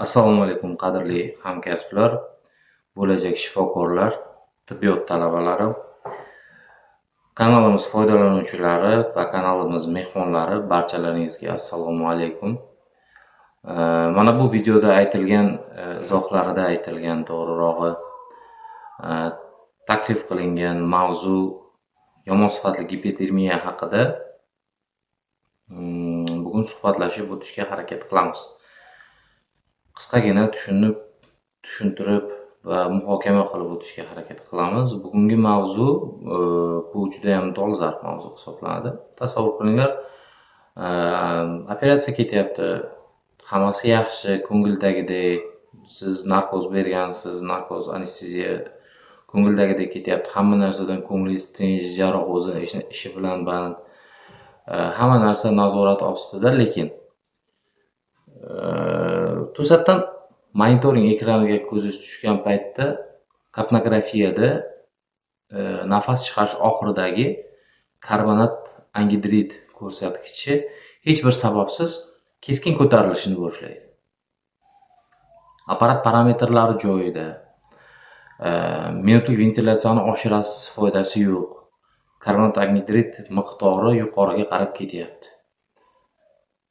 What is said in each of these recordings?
Assalomu alaykum, qadrli hamkasblar, bo'lajak shifokorlar, tibbiyot talabalari, kanalimiz foydalanuvchilari va kanalimiz mehmonlari, barchalaringizga assalomu alaykum. Mana bu videoda aytilgan, izohlarida aytilgan, to'g'rirog'i, taklif qilingan mavzu yomon sifatli gipotermiya haqida bugun suhbatlashib o'tishga harakat qilamiz. Qisqagina tushunib, tushuntirib va muhokama qilib o'tishga harakat qilamiz. Bugungi mavzu bu judayam dolzarb mavzu hisoblanadi. Tasavvur qilinglar, operatsiya ketyapti, hammasi yaxshi, ko'ngildagidek, siz narkoz bergansiz, narkoz anesteziya ko'ngildagidek ketyapti, hamma narsadan ko'nglingiz tinch, jarroh o'zini ishi bilan band, hamma narsa nazorat ostida, lekin to'satdan monitoring ekraniga ko'zingiz tushgan paytda kapnografiyada nafas chiqarish oxiridagi karbonat angidrid ko'rsatkichi hech bir sababsiz keskin ko'tarilishni boshlaydi. Apparat parametrlari joyida, minutlik ventilyatsiyani oshirasiz, foydasi yo'q. Karbonat angidrid miqdori yuqoriga qarab ketyapti.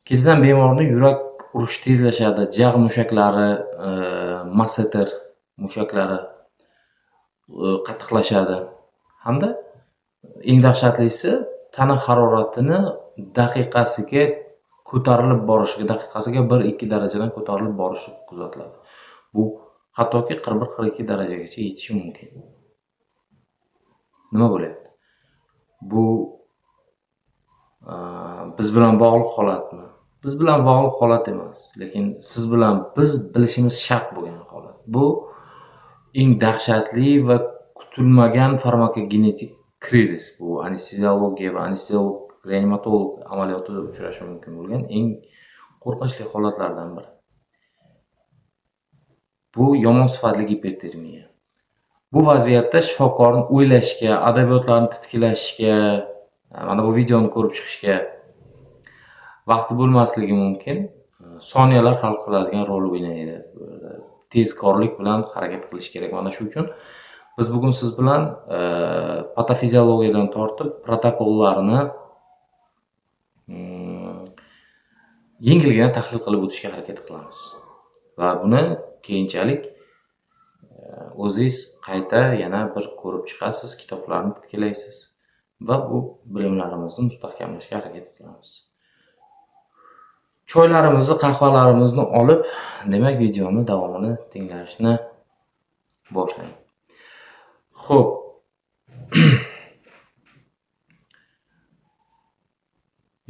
Ketidan bemorni yurak urishi tezlashadi, jag' mushaklari, masseter mushaklari qattiqlashadi hamda eng dahshatlisi tana haroratini daqiqasiga ko'tarilib borishiga, daqiqasiga 1-2 darajadan ko'tarilib borishi kuzatiladi. Bu hattoki 41-42 darajagacha yetishi mumkin. Nima bo'lyapti? Bu biz bilan bog'liq holatmi? Biz bilan bog'liq holat emas, lekin siz bilan biz bilishimiz shart bo'lgan holat. Bu eng dahshatli va kutilmagan farmakogenetik krizis. Bu anesteziologiya va anesteziolog reanimatolog amaliyotida uchrashi mumkin bo'lgan eng qo'rqinchli holatlardan biri. Bu yomon sifatli gipotermiya. Bu vaziyatda shifokorni o'ylashga, adabiyotlarni titkilashga, mana bu videoni ko'rib chiqishga vaqti bo'lmasligi mumkin. Soniyalar hal qiladigan rol o'ynaydi. Tezkorlik bilan harakat qilish kerak. Mana shu uchun biz bugun siz bilan patofiziologiyadan tortib protokollarni yengilgina tahlil qilib o'tishga harakat qilamiz. Va buni keyinchalik o'zingiz qayta yana bir ko'rib chiqasiz, kitoblarni titkilaysiz va bu bilimlarimizni mustahkamlashga harakat qilamiz. Choylarimizni, qahvalarimizni olib, demak, videoni davomini tinglashni boshlang. Xo'p.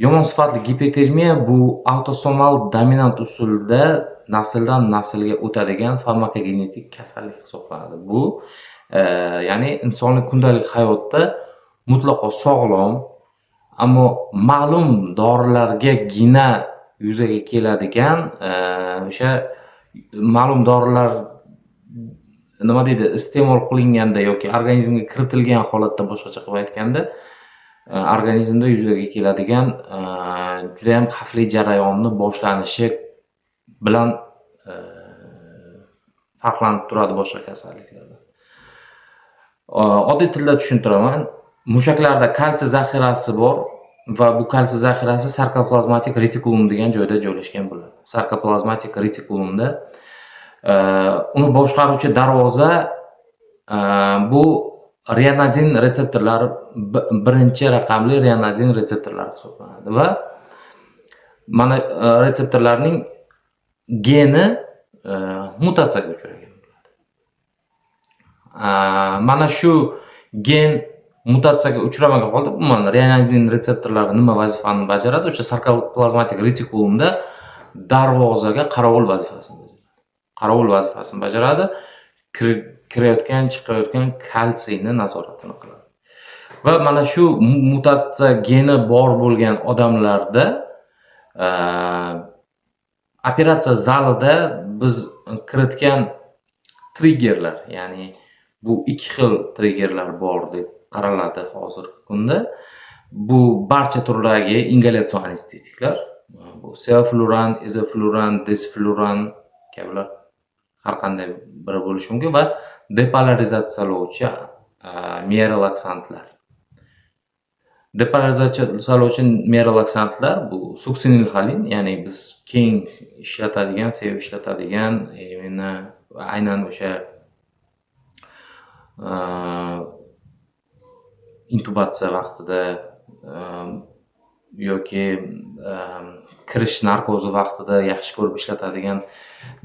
Yomon sifatli gipotermiya bu autosomal dominant usulda nasldan naslga o'tadigan farmakogenetik kasallik hisoblanadi. Bu ya'ni insonning kundalik hayotda mutlaqo sog'lom, ammo ma'lum dorilargagina yuzaga keladigan o'sha ma'lum dorilar nima deydi, iste'mol qilinganda yoki organizmga kiritilgan holatda, boshqacha qilib aytganda, organizmda yuzaga keladigan juda ham xavfli jarayonni boshlanishi bilan farqlanib turadi boshqa kasalliklardan. Oddiy tilda tushuntiraman. Mushaklarda kalsiy zaxirasi bor va bu kalsiy zaxirasi sarkoplazmatik retikulum degan joyda joylashgan bo'ladi. Sarkoplazmatik retikulumda uni boshqaruvchi darvoza bu rianozin retseptorlari, birinchi raqamli rianozin retseptorlari hisoblanadi va mana retseptorlarning geni mutatsiyaga uchragan bo'ladi. Mana shu gen mutatsiyaga uchramagan holda umuman rianozin retseptorlari nima vazifani bajaradi? O'sha sarkoplazmatik retikulumda darvozaga qarovul vazifasini bajaradi. Qarovul vazifasini bajaradi. Kirayotgan, chiqayotgan kalsiyni nazoratini qiladi. Va mana shu mutatsiya geni bor bo'lgan odamlarda operatsiya zalida biz kiritgan triggerlar, ya'ni bu ikki xil triggerlar bor deb qaraladi hozirgi kunda. Bu barcha turdagi ingalyatsion anestetiklar, bu sevofluran, izofluran, desfluran. kabilar har qanday biri bo'lishi mumkin va depolarizatsiyalovchi miorelaksantlar. Depolarizatsiyalovchi miorelaksantlar bu suksinilxolin, ya'ni biz keng ishlatadigan, sevib ishlatadigan, именно aynan o'sha intubatsiya vaqtida yoki kirish narkozi vaqtida yaxshi ko'rib ishlatadigan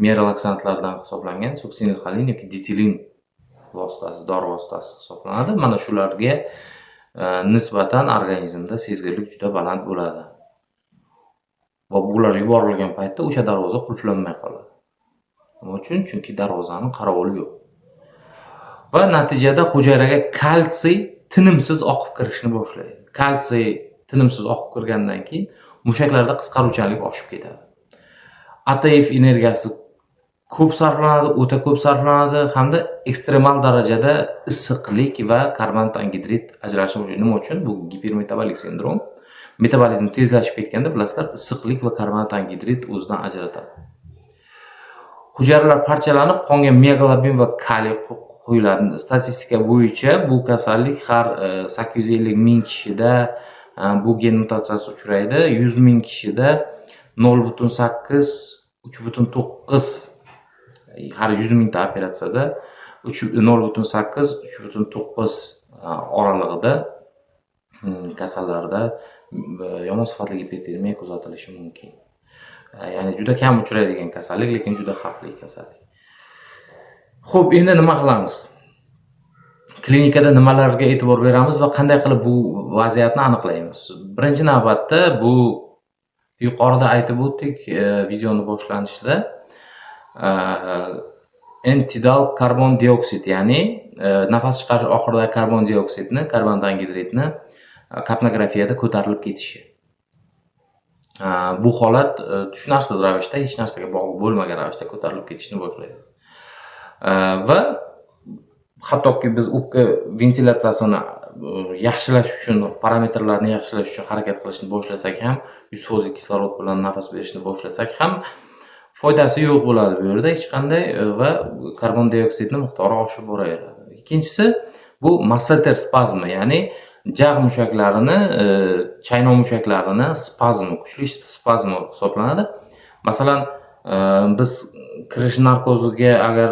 miorelaksantlardan hisoblangan suksinilxolin yoki ditilin vositasi, dori vositasi hisoblanadi. Mana shularga nisbatan organizmda sezgirlik juda baland bo'ladi. Va bular yuborilgan paytda o'sha darvoza qulflanmay qoladi. Nima uchun? Chunki darvozani qarovuli yo'q. Va natijada hujayraga kalsiy tinimsiz oqib kirishni boshlaydi. Kalsiy tinimsiz oqib kirgandan keyin mushaklarda qisqaruvchanlik oshib ketadi. ATF energiyasi ko'p sarflanadi, o'ta ko'p sarflanadi hamda ekstremal darajada issiqlik va karbonat angidrid ajralishi boshlaydi. Nima uchun? Bu gipermetabolik sindrom. Metabolizm tezlashib ketganda, bilasizlar, issiqlik va karbonat angidrid o'zidan ajratadi. Hujayralar parchalanib, qonga mioglobin va kaliy quyiladi. Statistika bo'yicha bu kasallik har 850 ming kishida bu gen mutatsiyasi uchraydi. 100 ming kishida 0,8 3,9, har 100 mingta operatsiyada 0,8 3,9 oralig'ida kasallarda yomon sifatli gipertermiya kuzatilishi mumkin. Ya'ni juda kam uchraydigan kasallik, lekin juda xavfli kasallik. Xo'p, endi nima qilamiz? Klinikada nimalarga e'tibor beramiz va qanday qilib bu vaziyatni aniqlaymiz? Birinchi navbatda bu yuqorida aytib o'tdik, videoni boshlanishida end-tidal karbon dioksid, ya'ni nafas chiqarish oxiridagi karbon dioksidni, karbonat angidridni kapnografiyada ko'tarilib ketishi. Bu holat tushunarsiz ravishda, hech narsaga bog'liq bo'lmagan ravishda ko'tarilib ketishni boshlaydi. Va hattoki biz o'pka ventilyatsiyasini yaxshilash uchun, parametrlarni yaxshilash uchun harakat qilishni boshlasak ham, 100% kislorod bilan nafas berishni boshlasak ham foydasi yo'q bo'ladi bu yerda hech qanday va karbon dioksidni miqdori oshib boraveradi. Ikkinchisi bu masseter spazmi, ya'ni jag' mushaklarini, chayno mushaklarini spazmi, kuchli spazmi hisoblanadi. Masalan, biz kirish narkoziga agar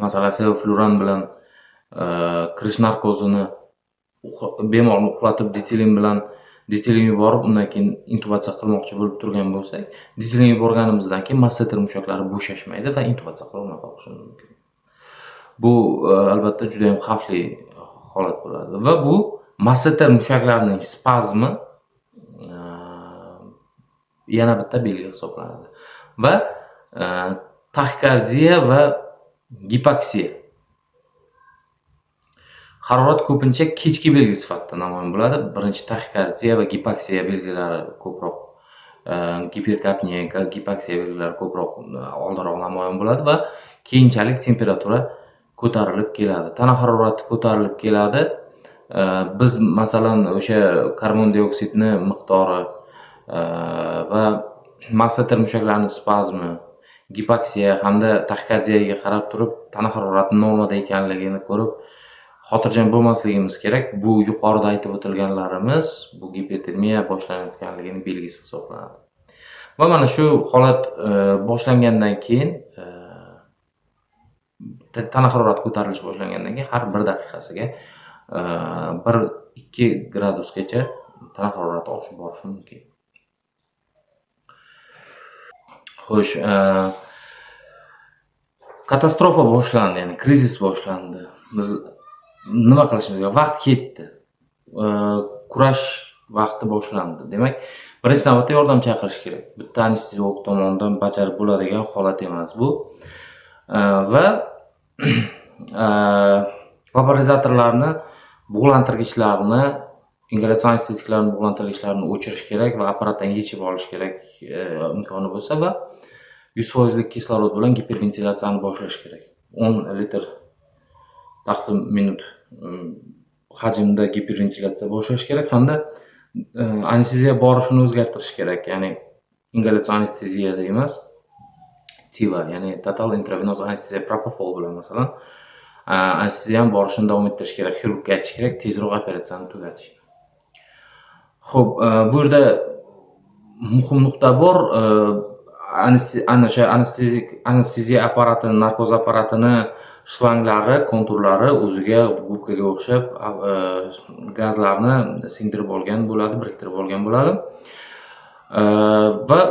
masalan sevofluran bilan kirish narkozini bemorni uxlatib, ditilin bilan ditilin yuborib, undan keyin intubatsiya qilmoqchi bo'lib turgan bo'lsak, ditilin yuborganimizdan keyin masseter mushaklari bo'shashmaydi va intubatsiya qilolmay qolishimiz mumkin. Bu albatta juda ham xavfli holat bo'ladi va bu masseter mushaklarining spazmi yana bitta belgi hisoblanadi. Va taxikardiya va gipoksiya. Harorat ko'pincha kechki belgi sifatida namoyon bo'ladi. Birinchi taxikardiya va gipoksiya belgilari ko'proq, giperkapniya, gipoksiya belgilari ko'proq oldinroq namoyon bo'ladi va keyinchalik temperatura ko'tarilib keladi. Tana harorati ko'tarilib keladi. Biz masalan o'sha karbon dioksidni miqdori va masseter mushaklarining spazmi, gipoksiya hamda taxikardiyaga qarab turib tana harorati normada ekanligini ko'rib xotirjam bo'lmasligimiz kerak. Bu yuqorida aytib o'tilganlarimiz bu gipertermiya boshlanayotganligini belgisi hisoblanadi. Va mana shu holat boshlangandan keyin, tana harorati ko'tarilishi boshlangandan keyin har bir daqiqasiga 1-2 gradusgacha tana harorati oshib borishi mumkin. Xo'sh, katastrofa boshlandi, ya'ni krizis boshlandi. Biz nima qilishimiz kerak? Vaqt ketdi. Kurash vaqti boshlandi. Demak, birinchi navbatda yordam chaqirish kerak. Bitta anesteziolog tomonidan bajarib bo'ladigan holat emas bu. Va vaporizatorlarni, bug'lantirgichlarni, ingalyatsion anestetiklarni bug'lantirgichlarini o'chirish kerak va apparatdan yechib olish kerak, imkoni bo'lsa va 100% kislorod bilan giperventilyatsiyani boshlash kerak. 10 litr taqsim minut hajmda giperventilyatsiya boshlash kerak hamda anesteziya borishini o'zgartirish kerak. Ya'ni ingalyatsion anesteziyada emas, TIVA, ya'ni total intravenöz anesteziya propofol bilan masalan, anesteziyani borishini davom ettirish kerak, xirurgga aytish kerak, tezroq operatsiyani tugatish. Xo'p, bu yerda muhim nuqta bor. Ana o'sha anesteziya apparatini, narkoz apparatini shlanglari, konturlari o'ziga gubkaga o'xshab gazlarni singdirib olgan bo'ladi, biriktirib olgan bo'ladi. Va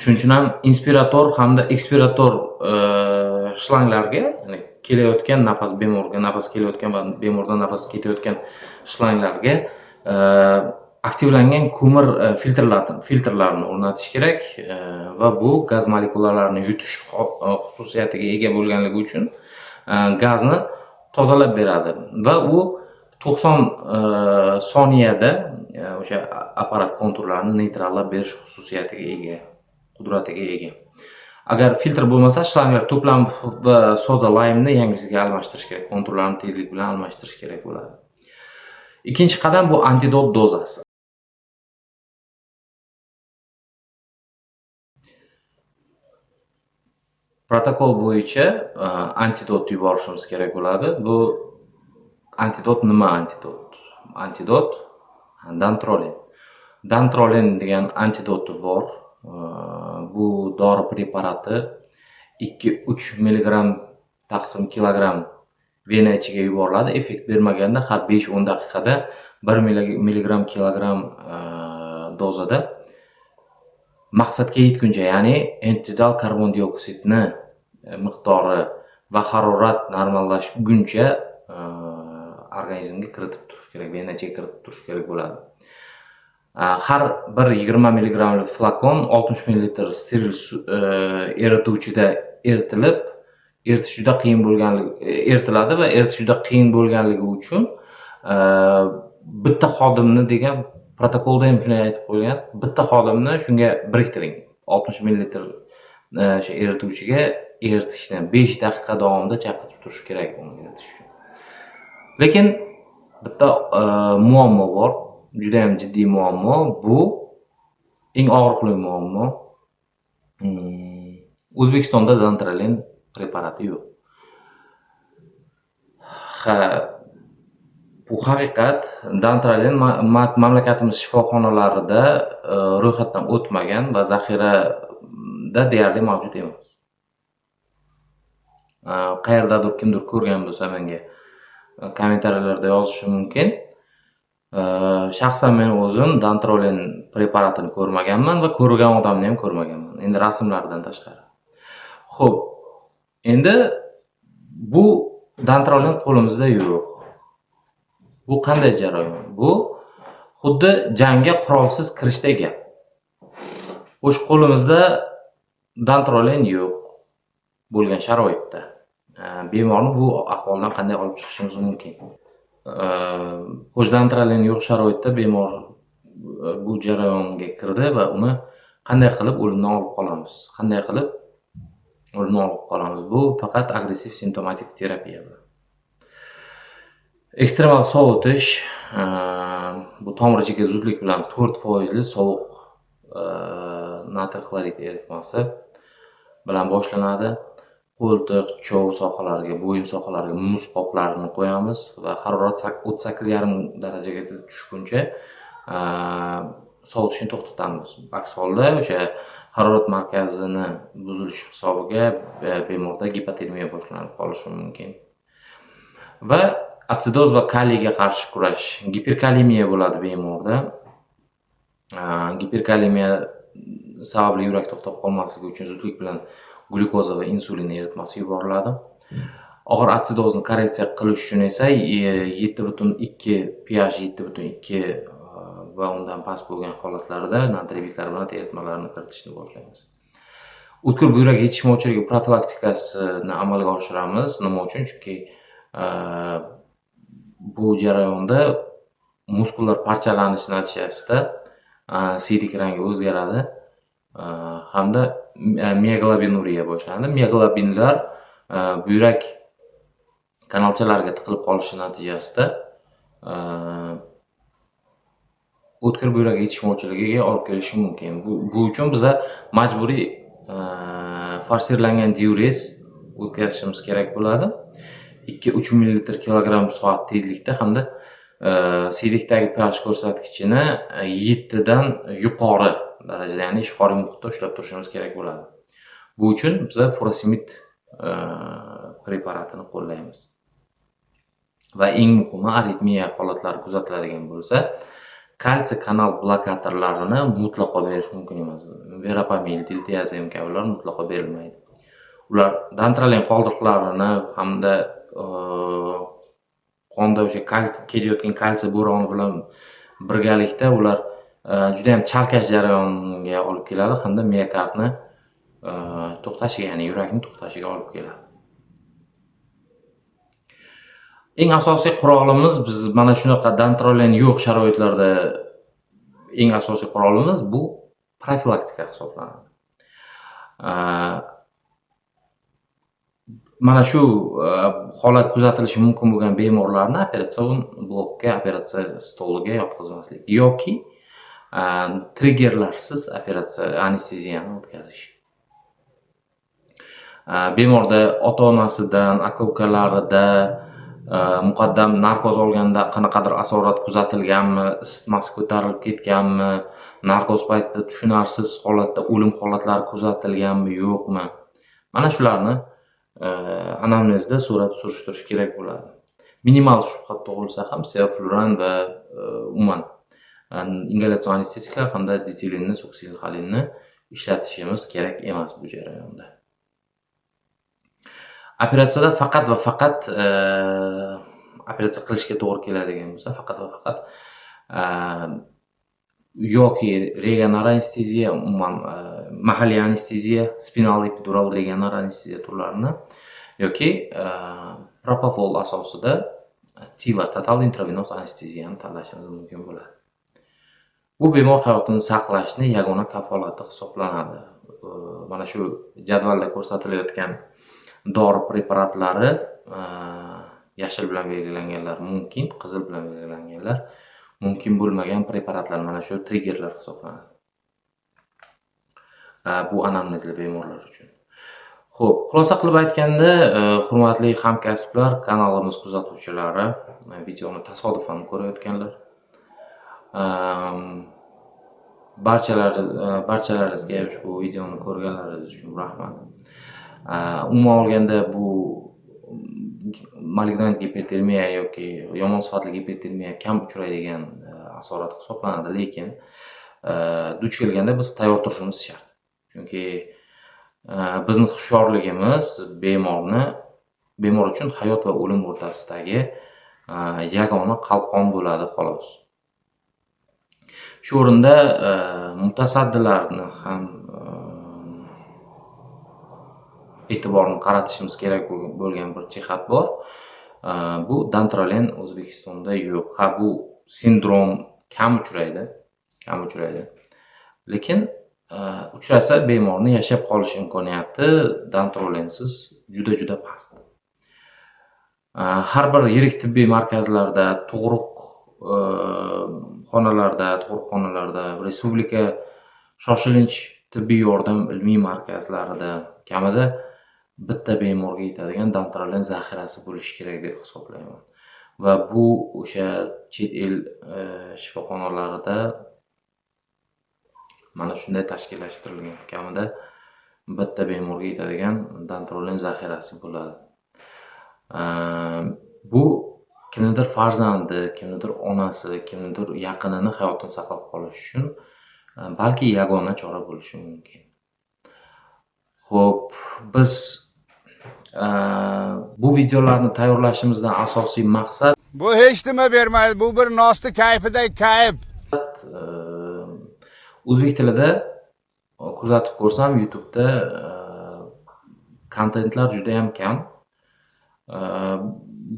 shuning uchun ham inspirator hamda ekspirator shlanglarga, ya'ni kelayotgan nafas, bemorga nafas kelayotgan va bemordan nafas ketayotgan shlanglarga aktivlangan ko'mir filtrlarini o'rnatish kerak va bu gaz molekulalarini yutish xususiyatiga ega bo'lganligi uchun gazni tozalab beradi va u 90 soniyada o'sha apparat konturlarini neytrallab berish xususiyatiga ega, qudratiga ega. Agar filtr bo'lmasa, shlanglar to'planib va soda laymni yangisiga almashtirish kerak, konturlarni tezlik bilan almashtirish kerak bo'ladi. Ikkinchi qadam bu antidot dozasi. Protokol bo'yicha antidot yuborishimiz kerak bo'ladi. Bu antidot nima antidot? Antidot dantrolin. Dantrolin degan antidoti bor. Bu dori preparati 2-3 milligramm taqsim kilogramm vena ichiga yuboriladi. Effekt bermaganda har 5-10 daqiqada 1 milligramm kilogramm dozada maqsadga yetguncha, ya'ni end-tidal karbon dioksidni miqdori va harorat normallashguncha organizmga kiritib turish kerak, vena ichiga kiritib turish kerak bo'ladi. Har bir 20 milligrammlik flakon 60 millilitr steril erituvchida eritilib, eritish juda qiyin bo'lganligi, eritiladi va eritish juda qiyin bo'lganligi uchun bitta xodimni degan protokolda ham shunday aytib qo'yilgan, bitta xodimni shunga biriktiring. 60 millilitr o'sha erituvchiga eritishni 5 daqiqa davomida chayqatib turish kerak uni eritish uchun. Lekin bitta muammo bor, juda ham jiddiy muammo. Bu eng og'riqli muammo. O'zbekistonda dantrolin preparati yo'q. Ha, bu haqiqat. Dantrolin mamlakatimiz shifoxonalarida ro'yxatdan o'tmagan va zaxirada deyarli mavjud emas. Qayerdadir kimdir ko'rgan bo'lsa menga kommentariyalarda yozishi mumkin. Shaxsan men o'zim dantrolin preparatini ko'rmaganman va ko'rgan odamni ham ko'rmaganman. Endi rasmlardan tashqari. Xo'p, endi bu dantrolin qo'limizda yo'q. Bu qanday jarayon? Bu xuddi jangga qurolsiz kirishdek gap. O'sh qo'limizda dantrolin yo'q bo'lgan sharoitda bemorni bu ahvoldan qanday olib chiqishimiz mumkin? Xo'sh, dantrolin yo'q sharoitda bemor bu jarayonga kirdi va uni qanday qilib o'limdan olib qolamiz? Qanday qilib o'limdan olib qolamiz? Bu faqat agressiv simptomatik terapiya bilan. Ekstremal sovutish, bu tomir ichiga zudlik bilan 4% sovuq natriy xlorid eritmasi bilan boshlanadi. Qo'ltiq, chov sohalariga, bo'yin sohalariga muz qoplarini qo'yamiz va harorat 38,5 darajagacha tushguncha sovutishni to'xtatamiz. Aks holda o'sha harorat markazini buzilishi hisobiga bemorda gipotermiya boshlanib qolishi mumkin. Va atsidoz va kaliyga qarshi kurash. Giperkalemiya bo'ladi bemorda. Giperkalemiya sababli yurak to'xtab qolmasligi uchun zudlik bilan glyukoza va insulin eritmasi yuboriladi. Og'ir atsidozni korreksiya qilish uchun esa 7,2 pH 7,2 va undan past bo'lgan holatlarda natriy bikarbonat eritmalarini kiritishni boshlaymiz. O'tkir buyrak yetishmovchiligi profilaktikasini amalga oshiramiz. Nima uchun? Chunki bu jarayonda muskullar parchalanishi natijasida siydik rangi o'zgaradi hamda mioglobinuriya boshlanadi. Mioglobinlar buyrak kanalchalariga tiqilib qolishi natijasida o'tkir buyrak yetishmovchiligiga olib kelishi mumkin. Bu uchun biza majburiy Forsirlangan diurez o'tkazishimiz kerak bo'ladi. 2-3 ml kilogramm soat tezlikda hamda siydikdagi pH ko'rsatkichini 7 dan yuqori darajada, ya'ni ishqoriy muhitda ushlab turishimiz kerak bo'ladi. Bu uchun biz furosemid preparatini qo'llaymiz. Va eng muhimi, aritmiya holatlari kuzatiladigan bo'lsa, kalsiy kanal blokatorlarini mutlaqo berish mumkin emas. Verapamil, diltiazem kabilar mutlaqo berilmaydi. Ular dantralen qoldiqlarini hamda qonda o'sha kelayotgan kalsiy bo'roni bilan birgalikda ular juda ham chalkash jarayonga olib keladi hamda miokardni to'xtashiga, ya'ni yurakni to'xtashiga olib keladi. Eng asosiy qurolimiz, biz mana shunaqa dantralen yo'q sharoitlarda eng asosiy qurolimiz bu profilaktika hisoblanadi. Mana shu holat kuzatilishi mumkin bo'lgan bemorlarni operatsion blokka, operatsiya stoliga yotqizmaslik yoki triggerlarsiz operatsiya anesteziyani o'tkazish. Bemorda ota-onasidan, aka-ukalarida muqaddam narkoz olganda qanaqadir asorat kuzatilganmi, isitmasi ko'tarilib ketganmi, narkoz paytida tushunarsiz holatda o'lim holatlari kuzatilganmi, yo'qmi? Mana shularni anamnezda so'rab surishtirish kerak bo'ladi. Minimal shubha tug'ilsa ham sevofluran va umuman ingalyatsion anestetiklar hamda ditilinni, suksinxolinni ishlatishimiz kerak emas bu jarayonda. Operatsiyada faqat va faqat operatsiya qilishga to'g'ri keladigan bo'lsa, faqat va faqat yoki regional anesteziya, umuman mahalliy anesteziya, spinal, epidural, regional anesteziya turlarini yoki propofol asosida TIVA, total intravenoz anesteziyani tanlashimiz mumkin bo'ladi. Bu bemor hayotini saqlashni yagona kafolati hisoblanadi. Mana shu jadvalda ko'rsatilayotgan dori preparatlari yashil bilan belgilanganlar mumkin, qizil bilan belgilanganlar mumkin bo'lmagan preparatlar, mana shu triggerlar hisoblanadi. Bu anamnezli bemorlar uchun. Xo'p, xulosa qilib aytganda, hurmatli hamkasblar, kanalimiz kuzatuvchilari, videoni tasodifan ko'rayotganlar, barchalaringizga ushbu videoni ko'rganlaringiz uchun rahmat. Umuman olganda bu malignant gipertermiya yoki yomon sifatli gipertermiya kam uchraydigan asorat hisoblanadi, lekin duch kelganda biz tayyor turishimiz shart. Chunki bizni hushyorligimiz bemor uchun hayot va o'lim o'rtasidagi yagona qalqon bo'ladi xolos. Shu o'rinda mutasaddilarni ham e'tiborni qaratishimiz kerak bo'lgan bir jihat bor. Bu dantralen O'zbekistonda yo'q. Ha, bu sindrom kam uchraydi. Lekin uchrasa bemorni yashab qolish imkoniyati dantrolensiz juda-juda past. Har bir yirik tibbiy markazlarda, tug'ruqxonalarda, respublika shoshilinch tibbiy yordam ilmiy markazlarida kamida bitta bemorga yetadigan dantralen zaxirasi bo'lishi kerak deb hisoblayman. Va bu o'sha chet el shifoxonalarida mana shunday tashkillashtirilgan, kamida bitta bemorga yetadigan dantralen zaxirasi bo'ladi. Bu kimnidir farzandi, kimnidir onasi, kimnidir yaqinini hayotini saqlab qolish uchun balki yagona chora bo'lishi mumkin. Xo'p, biz bu videolarni tayyorlashimizdan asosiy maqsad bu hech nima bermaydi, bu bir nosti kayfidagi kayf. O'zbek tilida kuzatib ko'rsam, YouTube'da kontentlar juda ham kam.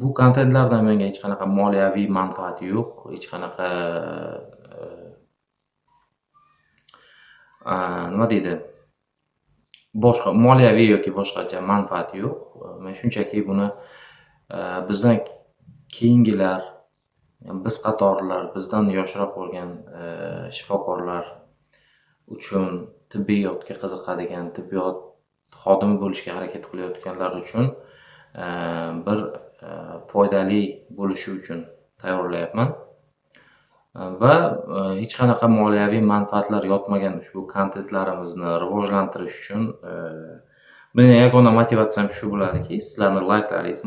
Bu kontentlardan menga hech qanaqa moliyaviy manfaat yo'q, hech qanaqa nima deydi, boshqa moliyaviy yoki boshqacha manfaat yo'q. Men shunchaki buni bizdan keyingilar, biz qatorlar, bizdan yoshroq bo'lgan shifokorlar uchun, tibbiyotga qiziqadigan, tibbiyot xodimi bo'lishga harakat qilayotganlar uchun bir foydali bo'lishi uchun tayyorlayapman. Va hech qanaqa moliyaviy manfaatlar yotmagan ushbu kontentlarimizni rivojlantirish uchun meni yagona motivatsiyam shu bo'ladiki, sizlarni layklaringiz,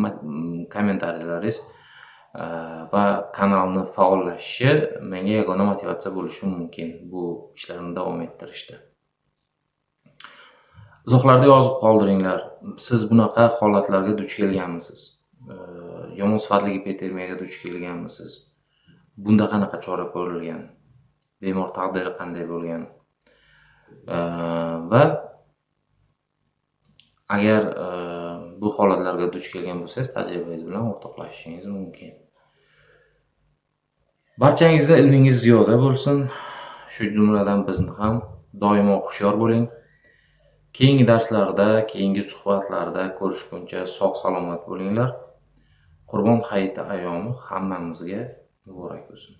kommentariyalaringiz va kanalni faollashishi menga yagona motivatsiya bo'lishi mumkin bu ishlarni davom ettirishda. Izohlarda yozib qoldiringlar. Siz bunaqa holatlarga duch kelganmisiz? Yomon sifatli gipertermiyaga duch kelganmisiz? Bunda qanaqa chora ko'rilgan? Bemor taqdiri qanday bo'lgan? Va agar bu holatlarga duch kelgan bo'lsangiz, tajribangiz bilan o'rtoqlashishingiz mumkin. Barchangizni ilmingiz ziyoda bo'lsin. Shu jumladan bizni ham doimo hushyor bo'ling. Keyingi darslarda, keyingi suhbatlarda ko'rishguncha sog' salomat bo'linglar. Qurbon hayiti ayyomi hammamizga muborak bo'lsin.